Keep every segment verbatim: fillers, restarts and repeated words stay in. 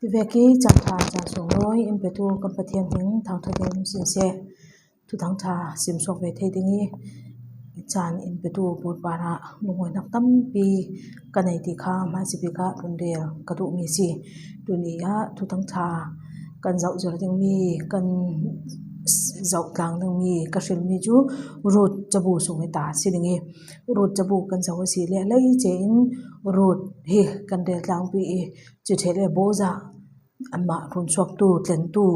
Tivek i caan ṭha caan sung lawi in petu kan Pathian hming thangṭhat in um sin seh. Thuthang ṭha sim suak ve thei ding i caan in petu buatbar ah lungawihnak tampi ka nei ti kha hmaisabik ah run rel ka duhmi si. Tuni ah thuthang ṭha kan zoh zir dingmi, kan zoh tlang dingmi ka hrilmi cu Ruth cabu sung i ta si ding i, Ruth cabu kan zoh a si le lei ce in Ruth hi kan rel tlangpi i, cuti le Boaz, anmah runsuaktu, tlentu,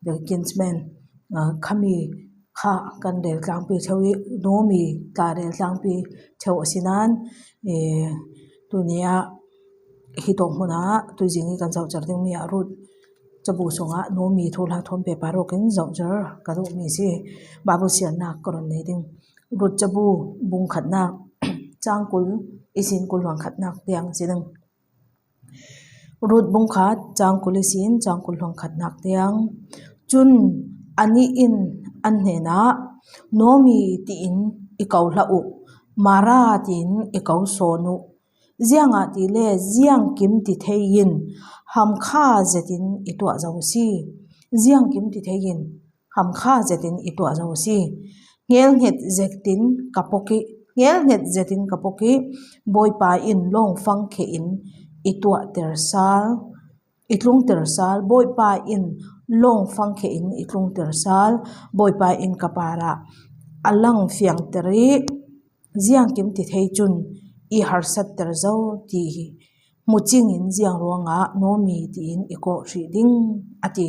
the kinsman, ah, khami kha kan rel tlangpi ṭheu i, Naomi tla rel tlangpi ṭheu a si nain, eh, tuni ah hi tawk hmun ah tuizing i kan zoh zir dingmi ah Ruth cabu sungah Naomi thu hla thawn pehpar awk in zoh zir ka duhmi si. Bible siarnak ka run nei ding. Ruth cabu bung khatnak cang kul ihsin kul hluan khatnak tiang si ding. Ruth bung khat cang kul ihsin cang kul hluan khatnak tiang. Cun anih in an hnenah, Naomi tiin i ko hlah uh, Mara tiin i ko sawn uh. Ziangahtile ziangkim ti thei in hamkha zetin i tuah zo a si. Ziangkim ti thei in hamkha zetin i tuah zo a si. Hngelhnget zetin ka pok i, hngelhnget zetin ka pok i, Bawipa in lawngfang khe in i tuahter sal, i tlungter sal, Bawipa in lawngfang khe in i tlungter sal, Bawipa in ka parah a lang fiangter i, ziangkim ti thei cun i harsatter zo ti hi hmu cingin ziang ruangah Naomi tiin i kawh hrih ding a ti.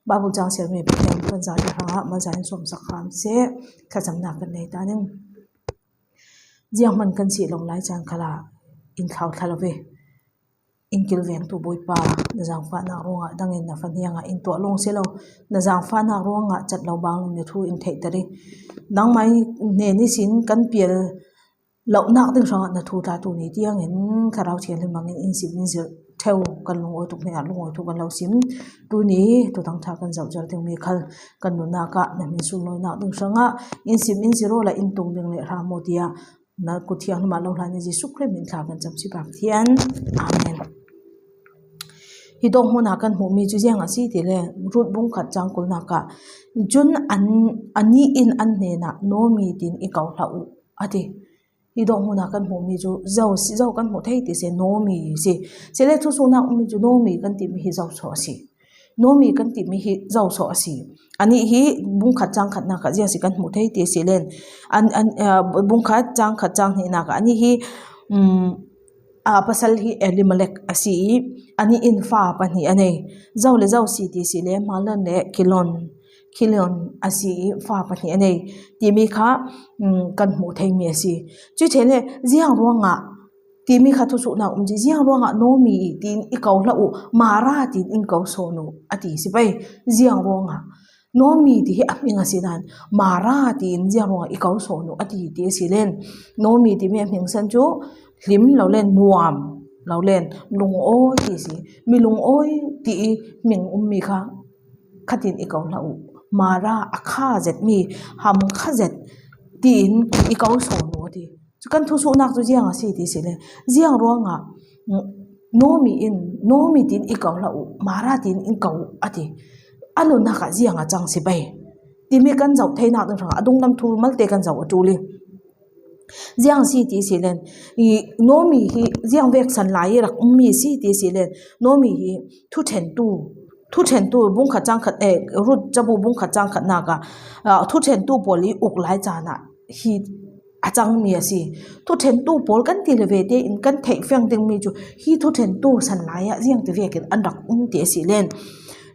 Bible cang siarmi Pathian kan zate hrangah malzain sawmsak hram seh, thlacamnak kan nei ta ning. Zianghman kan si lo lai caan khalah in thlau thla lo ve. In kilvengtu Bawipa, na zangfahnak ruangah dangin na fahniangah in tuah lawng si lo, na zangfahnak ruangah cat lo bang na thu in theihter i, nangmah hnen ihsin kan pial lonak ding hrangah na thu tla tuni tiangin Thlarau Thianghlim hmangin in sim in zirh ṭheu kan lungawi tuk hnen ah lungawi thu kan lo sim. Tuni thuthang ṭha kan zoh zir dingmi khal kan nunnak ah na hmin sunlawinak ding hrangah in sim in zirh awla in tung ding le hram aw tiah na kut thianghlim ah lo hlan in Jesuh Khrih min thla kan cam si Pathian. Amen. Hi dawh hmun ah kan hmuhmi cu ziang a si ti le Ruth bung khat cang kulnak ah cun an, anih in an hnenah Naomi tiin i ko hlah uh a ti. Hi dawh hmun ah kan hmuhmi cu zo si, zo kan hmuh thei ti si, Naomi si. Sile thusuhnak ummi cu Naomi kan timi hi zo so a si. Naomi kan timi hi zo so a si. Anih hi bung khat cang khatnak ah ziang si kan hmuh thei ti si len. An, an, ah, bung khat cang khat cang hnihnak ah anih hi, um, a pasal hi Elimelek a si i, anih in fa pahnih a nei. Zo le zo si ti si le Mahlon le Kilion, Kilion a si i fa pahnih a nei timi kha, um, kan hmuh theimi a si. Cuti le ziang ruangah timi kha thusuhnak um ci, ziang ruangah Naomi tiin i ko hlah uh, Mara tiin in ko sawn uh a ti si pei. Ziang ruangah Naomi ti hi a hming a si nain Mara tiin ziang ruangah i ko sawn uh a ti ti a si len. Naomi timi a hming san cu hlim lo len, nuam lo len, lungawi ti si. Mi lungawi ti i hming ummi kha khatin i ko hlah uh. Mara a kha zetmi, ham kha zet tiin i ko sawn uh a ti. Cu kan thusuhnak cu ziang a si ti si le, ziang ruangah, mm, Naomi in, Naomi tiin i ko hlah uh, Mara tiin in ko uh a ti. A nunnak ah ziang a cang si pei timi kan zoh theinak ding hrangah a dunglam thu malte kan zoh a ṭul i. Ziang si ti si len, i Naomi hi ziang vek san lai i rak ummi si ti si len, Naomi hi thuṭhentu, thuṭhentu bung khat cang khat, eh, Ruth cabu bung khat cang khatnak ah, ah, thuṭhentu pawl i uk lai caan ah hi a cangmi a si. Thuṭhentu pawl kan ti le ve tein kan theih fiang dingmi cu hi thuṭhentu san lai ah ziangti vekin an rak um ti a si len.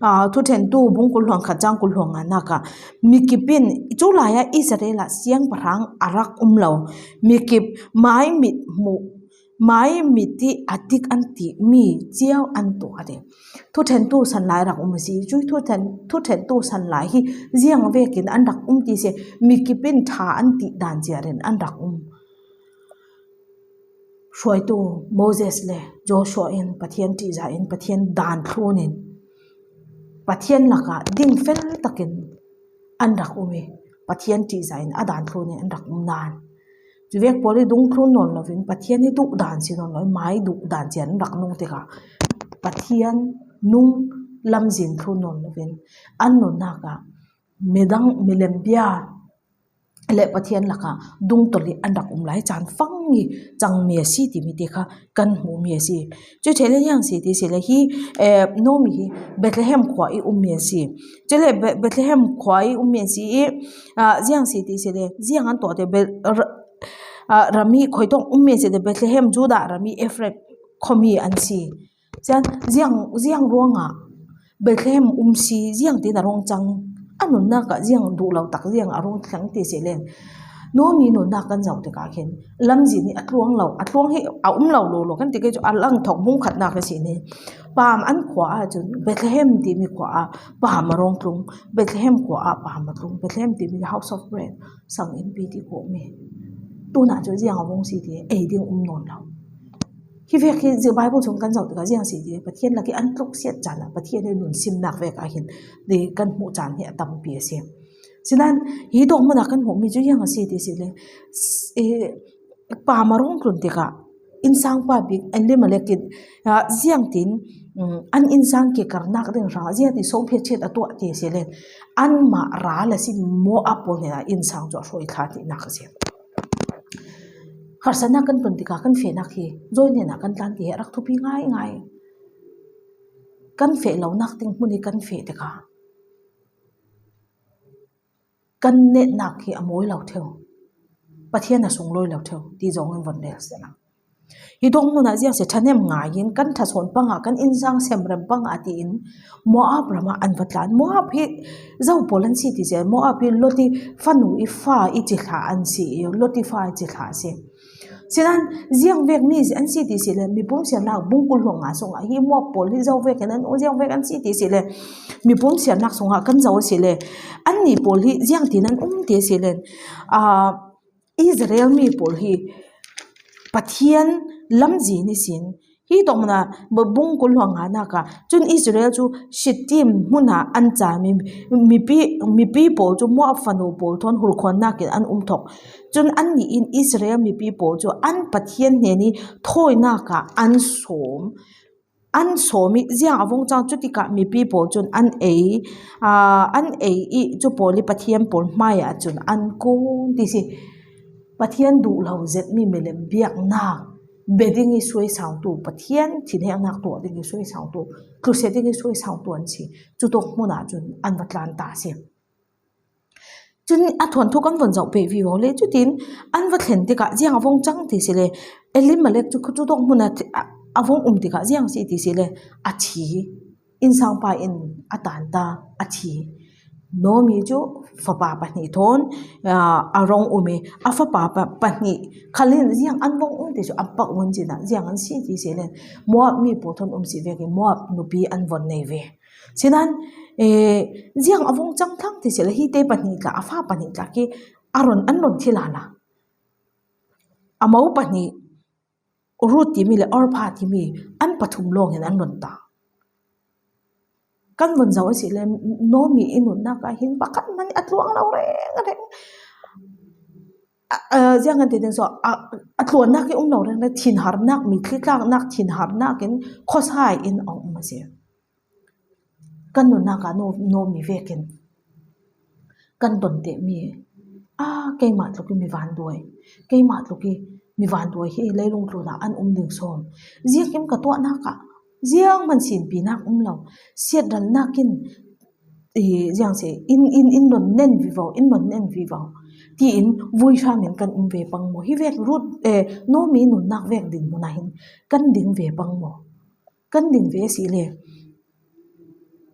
Aa, thuṭhentu bung kul hluan khat cang kul hluan nganak ah mikip in cu lai ah Israel ah siangpahrang a rak um lo. Mikip mai mit hmuh, mai mit i a dik an timi cio an tuah a ti. Thuṭhentu san lai rak um a si. Cui thuṭhen, thuṭhentu san lai hi ziang vekin an rak um ti si. Mikip in ṭha an tih dan ciar in an rak um. Hruaitu Moses le Joshua in Pathian ṭihzah in Pathian dan thlun in Pathian lakah dingfel takin an rak um i Pathian ṭihzah in a dan thlun in an rak um nan. Cuvek pawl i dungthlun nawn loin Pathian i duh dan si nawn loin mai duh dan ciar an rak nung tikah Pathian nung lamzin thlun nawn lovin, an nunnak ah midang, milem bia le Pathian lakah dungtolh i an rak um lai caan fang i cangmi a si timi te kha kan hmuhmi a si. Cuti le ziang si ti si le hi, eh, Naomi hi Bethlehem khua i ummi a si. Cule Be-, Bethlehem khua i ummi a si i, ah, ziang si ti si le ziang an tuah te Be-, ra-, ah, ram i khuitawk ummi a si le Bethlehem, Judah ram i Efrath khuami an si. Ziang, ziang, ziang ruangah Bethlehem um si, ziang tin a rung cang, a nunnak ah ziang duh lo tak ziang a rung thleng ti si len. Naomi nunnak kan zoh tikah khin lamzin i a tluang lo, a tluang hi a um lo lo lo kan ti kei cu a lang thawk bung khatnak a si ni. Paam an khua ah cun Bethlehem timi khua ah paam a rung tlung, Bethlehem khua ah paam a tlung, Bethlehem timi House of Bread, sang in pi ti khawh mi. Tunah cu ziang a vung si ti ei ding um nawn lo. Hi vek hi Bible chung kan zoh tikah ziang si ti Pathian lak i an tluk siat caan ah Pathian i nun simnak vek ah hin ti kan hmuh caan hi a tampi a si. Sinan hi tawk hmun ah kan hmuhmi cu ziang a si ti si le, s-, eh, paam a rung tlun tikah innsang pa bik Elimelek in, ah, ziang tin, um, an innsang ke karnak ding hrang ziang ti sawm phiat chiat a tuah ti si le, anmah ral a si Moab pawl hnenah innsang cu a hruai thla tinak a si. Harsatnak kan tun tikah kan fehnak hi zawi hnenah kan tlan ti hi a rak thupi ngaingai. Kan feh lonak ding hmun i kan feh tikah kan netnak hi a mawi lo theu, Pathian a sunglawi lo theu ti zong in von rel sehna. Hi tawk hmunah ziang si ṭhahnem ngaiin kan ṭha sawn pangah kan innsang semrem pangah tiin Moab ramah an va tlan. Moab hi zo pawl an si ti si, Moab hi Lot i fanu i fa i ci hlah an si i, Lot i fa i ci hlah a si. Sinan ziang vek mi an si ti si le mipum siarnak bung kul hluang nga sungah hi Moab pawl hi zo vekin an um, ziang vek an si ti si le mipum siarnak sungah kan zo a si le annih pawl hi ziang tin an um ti si le, aa, Israel mi pawl hi Pathian lamzin ihsin hi tawk hmunah bung kul hluang nganak ah cun Israel cu Shittim hmunah an cami mipi, mipi pawl cu Moab fanu pawl thawn hurkhuannak in an um thawk. Cun annih in Israel mipi pawl cu an Pathian hnen i thawinak ah an sawm. An sawm i ziang a vung cang cu tikah mipi pawl cun an ei, aa, an ei i cu pawl i Pathian pawl hmaiah cun an kun ti si. Pathian duh lo zetmi milem biaknak bia ding i suaisautu, Pathian thinhengnak tuah ding i suaisautu, tlusia ding i suaisautu an si. Cu tawk hmunah cun an va tlan ta si. Cun a thuanthu kan von zoh peh vivo le, cutin an va thlen tikah ziang a vung cang ti si le, Elimelek cu khuacu tawk hmun a thi-, a, a vung um tikah ziang si ti si le, a thi. Innsangpa in a tanta, a thi. Naomi cu fapa pahnih thawn, aa, a rung um i, a fapa pa-, pahnih khal in ziang an vung um ti cu an pak vun cin ah ziang an si ti si le, Moab mi pawl thawn um si vekin Moab nupi an von nei ve. Sinan, eh, ziang a vung cang thlang ti si le, hi te pahnih tla, a fa pahnih tla khi a ron an ron thi lala. A mo pahnih, Ruth timi le Orpah timi an pathum lawngin an ron ta. Kan von zoh a si le, Naomi i nunnak ah hin pakhat hmanh a tluang lo reng reng. A, a, ziang kan ti ding saw, a, a tluannak i um lo reng reng, thinharnak, mitthli tlaknak, thinharnak in khuasai in a um a si. Kan nunnak ah Naomi vekin kan ton tehmi, a, keimah tluk i mi vanduai, keimah tluk i mi vanduai hi leilung tlun ah an um ding sawm. Ziakim ka tuahnak ah ziang hman sinpinak um lo, siatralnak in, i, ziang si, in, in, in non nen vivo, in non nen vivo tiin vui hram in kan um ve pang maw? Hi vek Ruth, eh, Naomi nunnak vek dinhmun ah hin kan ding ve pang maw? Kan ding ve si le,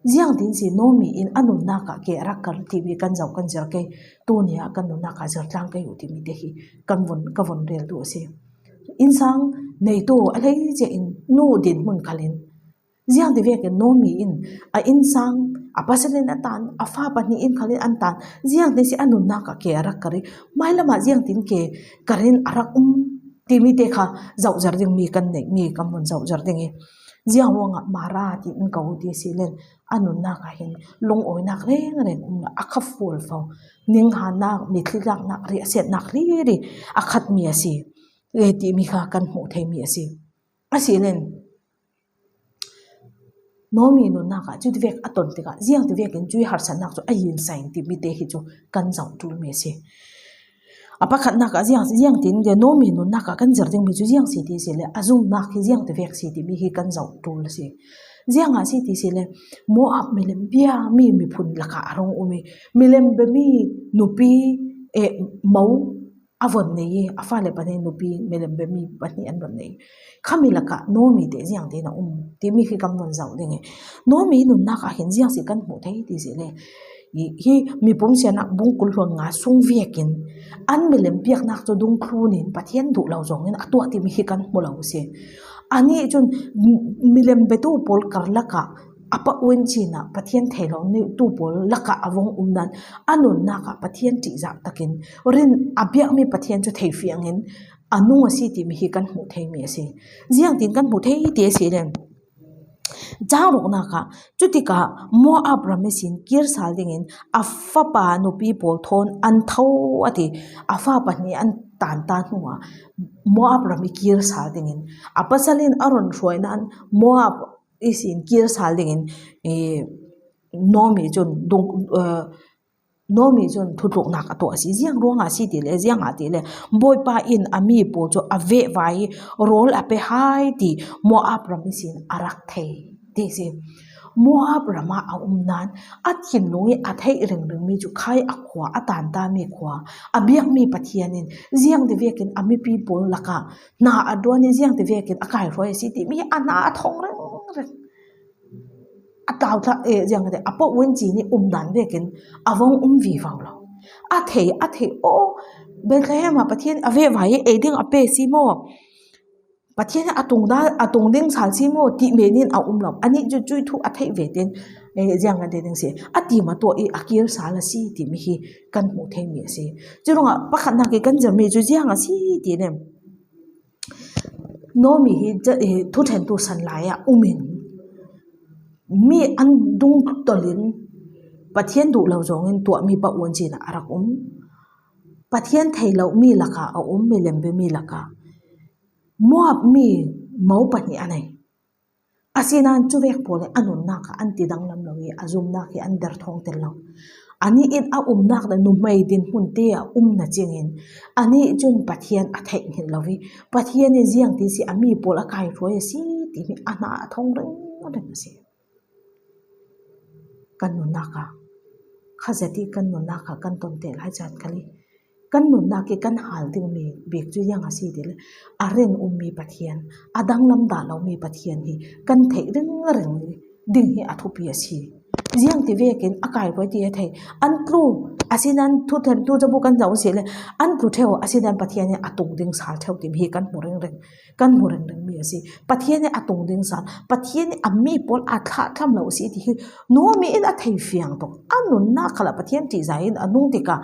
ziangtin si Naomi in a nunnak ah ke a rak kal timi kan zoh kan zir kei. Tuni ah kan nunnak ah zirtlang kei uh timi te hi kan von, ka von rel duh a si. Innsang neitu a hleice in nu dinhmun khal in ziangti vekin Naomi in a innsang, a pasal in a tan, a fa pahnih in khal in an tan, ziangtin si a nunnak ah ke a rak kal i, mailam ah ziangtin ke kal in a rak um timi te kha zoh zir ding mi kan neih, mi kan von zoh zir ding i, ziang ruangah Mara ti in ko ti si len, a nunnak ah hin lungawinak rengreng um lo, a kha fual fo, ninghannak, mitthli tlaknak, riahsiatnak hlir i a khatmi a si, eh, timi kha kan hmuh theimi a si. A si len, Naomi nunnak ah cuti vek a ton tikah ziangti vekin cui harsatnak cu a yin sain timi te hi cu kan zoh ṭul mi a si. A pakhatnak ah ziang, ziangtin le Naomi nunnak ah kan zir dingmi cu ziang si ti si le a zumnak hi ziangti vek si timi hi kan zoh ṭul a si. Ziangah si ti si le Moab milem biami miphun lakah a rung um i milem biami nupi, eh, mo a von nei i a fale pahnih nupi milem biami pahnih an von nei. Khami lakah Naomi te ziangtin a um timi hi kan von zoh ding i Naomi nunnak ah hin ziang si kan hmuh thei ti si le hi, hi Mipum sianak bung kul hluan nga sung vekin an milem piaknak cu dungthlun in Pathian duh lo zongin a tuah timi hi kan hmu lo si. Anih cun milem biatu pawl karlak ah a paun cin ah Pathian thei lo tu pawl lakah a vong um nan a nunnak ah Pathian ṭihzah takin rin a biakmi Pathian cu thei fiangin a nung a si timi hi kan hmuh theimi a si. Ziangtin kan hmuh thei ti a si le Cang ruknak ah, cutikah Moab ram ihsin kir sal dingin a fapa nupi pawl thawn an tho a ti. A fa pahnih an tanta hnuah Moab ram i kir sal dingin a pasal in a run hruai nain Moab ihsin kir sal dingin, eh, Naomi cun dung, eh, Naomi cun thutluknak a tuah a si. Ziang ruangah a si ti le, ziangah ti le, Bawipa in a mi pawl cu a vehvai i rawl a pe hai ti Moab ram ihsin a rak thei ti a si. Moab ram ah a um nan a thinlung i a theih ringringmi cu khai a khua, a tantami khua, a biakmi Pathian in ziangti vekin a mipi pawl lakah hna a ṭuan i ziangti vekin a kaihruai a si timi a hna a thong ringring. A tlau thla, eh, ziang te, a paun cin i um dan vekin a vong um vivo lo. A thei, a thei, aw, Bethlehem ah Pathian a vehvai i ei ding a pe si maw? Pathian a tung da, a tung ding sal si maw? Ti men in a um lo. Anih cu cui thu a theih ve tin, eh, ziang a te ding si. A ti ma tuah i a kir sal a si timi hi kan hmuh theimi a si. Cu ruangah pakhatnak i kan zirmi cu ziang a si ti nem. Naomi hi ca-, eh, thuṭhentu san lai ah um in mi an dung tolin Pathian duh lo zongin tuahmi paun cin ah a rak um. Pathian thei lo mi lakah a um, milem biami lakah. Moab mi mo pahnih a nei. Asinain cuvek pawl in a nunnak ah an ti danglam lo i a zumnak hi an der thawngter lo. Anih in a umnak le nuhmei dinhmun te ah um na cingin anih cun Pathian a theih hngilh lo i Pathian in ziangtin si a mi pawl a kaihruai a si timi a hna a thong ringring a si. Kan nunnak ah, kha zet i kan nunnak ah kan ton te lai caan khal i kan nunnak i kan hal dingmi bik cu ziang a si ti le a rin ummi Pathian, a danglam dah lomi Pathian hi kan theih ringring ding hi a thupi a si. Ziangti vekin a kaihruai ti a thei. An tlu, asinain thuṭhentu cabu kan zoh si le an tlu ṭheu, asinain Pathian in a tung ding sal ṭheu timi hi kan hmu ringring, kan hmu ringringmi a si. Pathian in a tung ding sal, Pathian in a mi pawl a thlahthlam lo a si ti hi Naomi in a thei fiang tuk. A nunnak khalah Pathian ṭihzah in a nung tikah,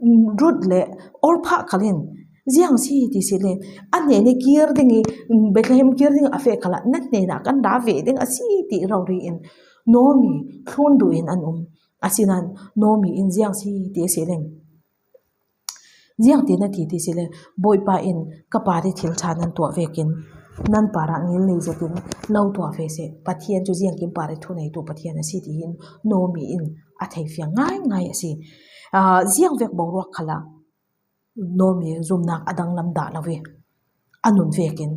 mm, Ruth le Orpah khal in ziang si ti si le, a hnen i kir ding i, mm, Bethlehem kir ding a feh khalah na hnenah kan ra ve ding a si ti rori in Naomi thlun duh in an um. Asinain Naomi in ziang si ti si le, ziang ti na ti ti si le, Bawipa in ka par i thil ṭha nan tuah vekin nan parah ngilnei zetin lo tuah ve seh. Pathian cu ziangkim par i thuneitu Pathian a si ti hin Naomi in a thei fiang ngaingai a si. Aa, ziang vek boruak khalah Naomi zumnak a danglam dah lo i a nun vekin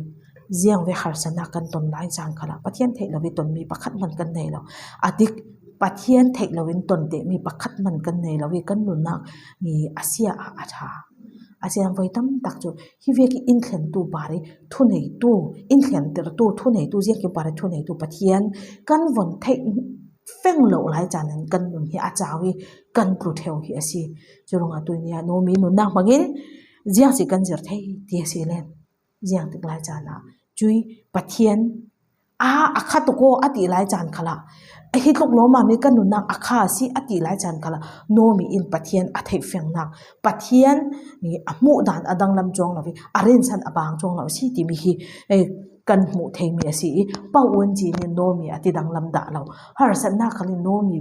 ziang vek harsatnak kan ton lai caan khalah Pathian theih lo i tonmi pakhat hman kan nei lo. A dik Pathian theih lo in ton tehmi pakhat hman kan nei lo i kan nunnak i a sia ah a ṭha. A sia voi tam tak cu hi vek i in thlentu par i thuneitu, in thlentertu, thuneitu, ziangkim par i thuneitu Pathian kan von theih feng lo lai caan in kan nun hi a cau i kan tlu ṭheu hi a si. Cu ruangah tuini ah Naomi nunnak hmangin ziang si kan zir thei ti a si len. Ziang tik lai caan ah cui Pathian a, a kha tuk aw a ti lai caan khalah, a hi tluk lawmam i kan nunnak a kha a si a ti lai caan khalah Naomi in Pathian a theih fiangnak, Pathian i a hmuh dan a danglam cuang lo i a rinsan a bang cuang lo a si timi hi, eh, kan hmuh theimi a si i paun cin in Naomi a ti danglam dah lo. Harsatnak khal in Naomi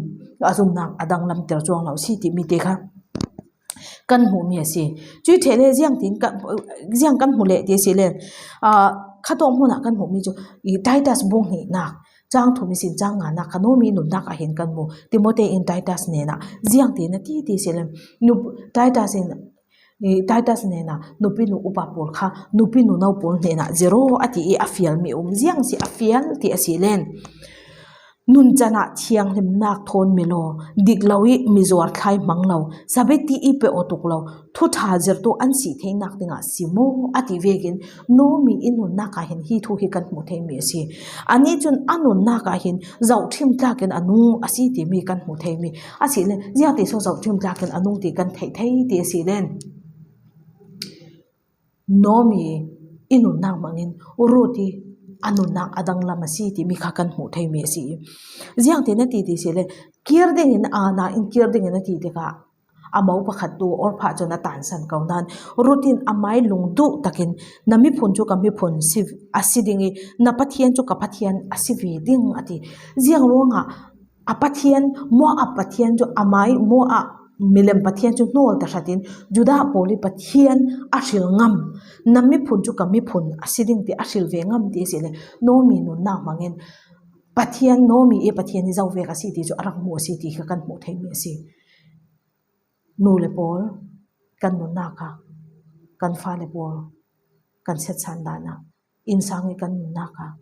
a zumnak a danglamter cuang lo a si timi te kha kan hmuhmi a si. Cui ṭheh le ziang tin kan, ziang kan hmuh leh ti a si le, aa, kha tawk hmunah kan hmuhmi cu i Titus bung hnihnak, chang thum i sin chang ngana kha Naomi nunnak ah hin kan mu. Timothy in Titus nena ziang ti na ti ti si lem, nu Titus in, eh, Titus nena nupi nu upa pawl kha nupi nu nau pawl nena zero a ti i a fial mi um ziang si a fial ti a si len. Nun chana thianghlimnak thawn mi law, dik lo i mizuar thlai hmang lo, sabiti i pe awtuk lo, thu tha zirtu an si theinak dingah si maw a ti vekin Naomi i nunnak ah hin hi thu hi kan hmu thei mi a si. Ani cun a nunnak ah hin zohṭhim tlakin a nung a si timi kan hmu thei mi a si le, ziangti so zohṭhim tlakin a nung ti kan theih thei ti a si len. Naomi i nunnak hmangin Ruth i a nunnak a danglam a si timi kha kan hmuh thei mi a si. Ziangtin a ti ti si le, kir dingin ana in kir dingin a ti tikah a mo pakhat tu Orpah cun a tansan ko nan Ruth in a mai lungduh takin na miphun cu ka miphun si, a si ding i na Pathian cu ka Pathian a si ve ding a ti. Ziang ruangah a Pathian, Moab Pathian cu amai, Moab milem Pathian cu hnawl tahratin Judah pawl i Pathian a hril ngam, na miphun cu ka miphun a si ding ti a hril ve ngam ti a si le, Naomi nunnak hmangin Pathian, Naomi i Pathian i zo vek a si ti cu a rak hmu a si ti kha kan hmuh thei mi a si. Nu le pawl, kan nunnak ah kan fale pawl kan setsan dan ah innsang i kan nunnak ah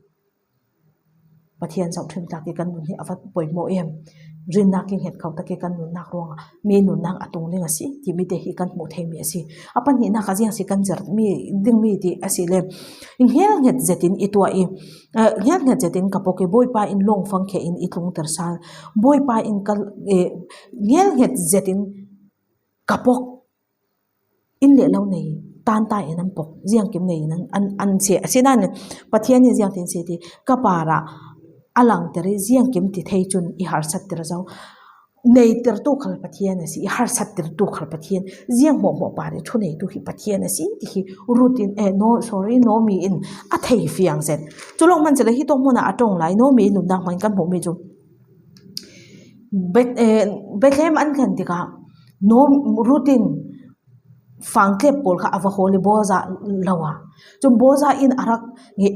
Pathian zohṭhim tlak i kan nun hi a va poimawh em? Rinnak i hnget kho tak i kan nunnak ruangah mi nunnak a tung ding a si timi te hi kan hmuh thei mi a si. A pahnihnak ah ziang si kan zir mi ding mi ti a si le, hngelhnget zetin i tuah i, eh, hngelhnget zetin ka pok i Bawipa in lawngfang khe in i tlungter sal, Bawipa in ka, eh, hngelhnget zetin ka pok in leh lo nei, tanta in an pok, ziangkim nei in an, an, an si. Asinain Pathian in ziangtin si ti, ka parah a langter i ziangkim ti thei cun i harsattir zo. Neitertu khal Pathian a si, i harsattirtu khal Pathian, ziang hmuahhmuah par i thuneitu hi Pathian a si ti hi Ruth in, eh, no, sorry, Naomi in a thei fiang zet. Cu lawng man sile hi tawk hmunah a ṭong lai, Naomi in nunnak hmang kan hmuhmi cu Beth-, eh, Bethlehem an thlen tikah Naomi, Ruth in fangtlep pawl kha a va hawl i Boaz lo a. Cun Boaz in a rak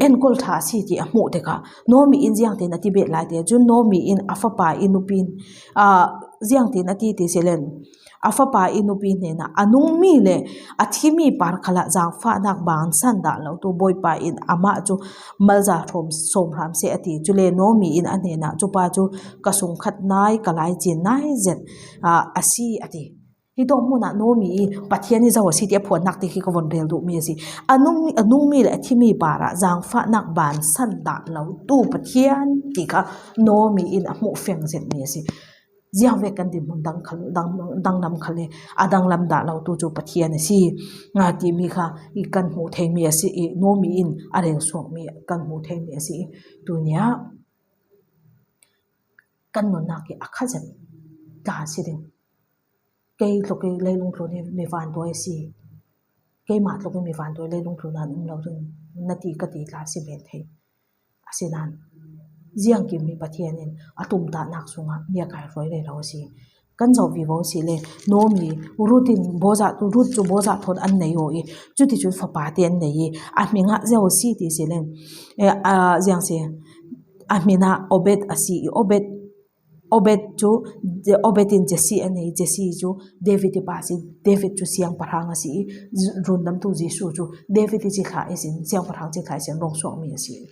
enkawl ṭha a si ti a hmuh tikah Naomi in ziangtin a ti bet lai ti. Cun Naomi in a fapa i nupi in, ah, ziangtin a ti ti si len, a fapa i nupi hnenah a nungmi le a thimi par khalah zaangfahnak bansan dah lotu Bawipa in amah cu malza hrawm sawm hram seh a ti. Cule Naomi in a hnenah, cupa cu ka sungkhat nai, ka laicin nai zet, ah, a si a ti. Hi tawk hmunah Naomi i Pathian i zo a si ti a phuannak ti khi ka von rel duhmi a si. A nung, a nungmi le a thimi parah zaangfahnak bansan dah lotu Pathian ti kha Naomi in a hmuh fiang zetmi a si. Ziangvek kan dinhmun dang khal, dang, danglam khal le a danglam dah lotu cu Pathian a si, nga timi kha i kan hmuh theimi a si i, Naomi in a rel suakmi kan hmuh theimi a si i, tunia kan nunnak i a kha zet ta a si ding. Kei tluk i leilung tlun i mi vanduai a si. Keimah tluk i mi vanduai leilung tlun ah an um lo ding na ti ka ti tla a si men thei. Asinain ziangkim hi Pathian in a tumtahnak sungah mi a kaihruai rero a si. Kan zoh vivo si le Naomi, Ruth in Boaz, Ruth cu Boaz thawn an nei aw i cuticun fapate an nei i a hmingah zeo a si ti si len, eh, a, ziang si, a hminah Obed a si i Obed Obed cu, Obed in Jesse a nei, Jesse cu David i pa a si, David cu siangpahrang a si i, rundamtu Jesuh cu David i cithlah ihsin, siangpahrang cithlah ihsin rung suakmi a si.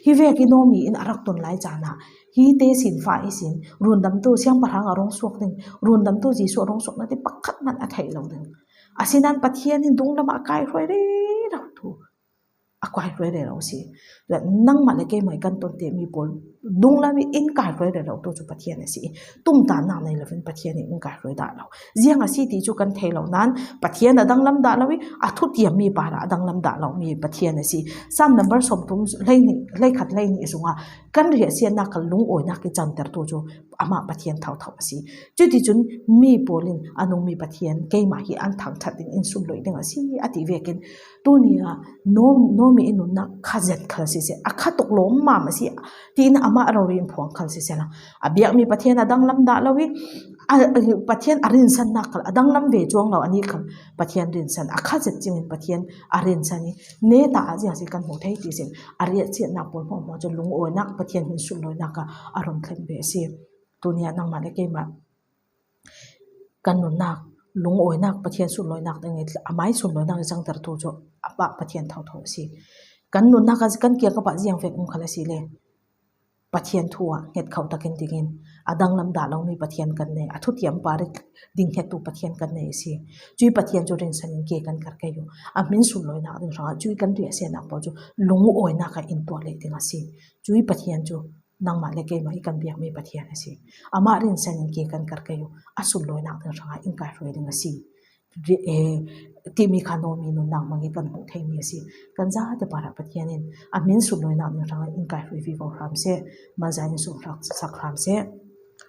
Hi vek i Naomi in a rak ton lai caan ah, hi te sin fa ihsin, rundamtu siangpahrang a rung suak ding, rundamtu Jesuh a rung suak na ti pakhat hmanh a theih lo ding. Asinain Pathian in dunglam ah a kaihruai rero tu a kaihruai rero a si. Nangmah le keimah i kan tonte mi pawl dunglam i in kaihruai rero tu cu Pathian a si. Tumtahnak nei lo in Pathian in in kaihruai dah lo. Ziang a si ti cu kan thei lo nain Pathian a danglam dah lo i a thutiam mi parah a danglam dah lo mi Pathian a si. Psalm number sawmthum hleihnih, hleikhat hleihnih sungah kan riahsiatnak kan lungawinak i canter tu cu amah Pathian thotho a si. Cuticun mi pawl in a nungmi Pathian keimah hi an thangṭhat ding in sumluih ding a si a ti vekin tuni ah Naomi i nunnak kha zet khal siseh, a kha tuk lawmmam a si tiin a Amah a rori in phuang khal sisela, a biakmi Pathian a danglam dah lo i, a, a, Pathian a rinsannak khal a danglam ve cuang lo, a nih khal Pathian rinsan, a kha zet cingin Pathian a rinsan i, neta ah ziang si kan hmuh thei ti sin, a riahsiatnak pawl hmuahhmuah cu lungawinak, Pathian hmin sunlawinak ah a run thleng ve a si. Tuni ah nangmah le keimah kan nunnak, lungawinak, Pathian sunlawinak ding i, amai sunlawinak i cangtertu cu a pah Pathian thotho a si. Kan nunnak ah kan kiang ka pah ziang vek um khal a si le, Pathian thu ah hnget kho takin dingin, a danglam dah lomi Pathian kan nei, a thutiam parit ding hngettu Pathian kan nei a si. Cui Pathian cu rinsan in ke kan kar kei u, a hmin sunlawinak ding hrangah cui kan riahsiatnak pawl cu lungawinak ah in tuah leh ding a si. Cui Pathian cu nangmah le keimah i kan biakmi Pathian a si. Amah rinsan in ke kan kar kei u, a sunlawinak ding hrangah in kai hruai ding a si. Ri-, eh, timi kha Naomi nunnak mang i kan hmuh theimi a si. Kan zate parah Pathian in a hmin sunlawinak ding hrangah in kai hruai vivo hram seh, manza in sumhrak sak hram seh.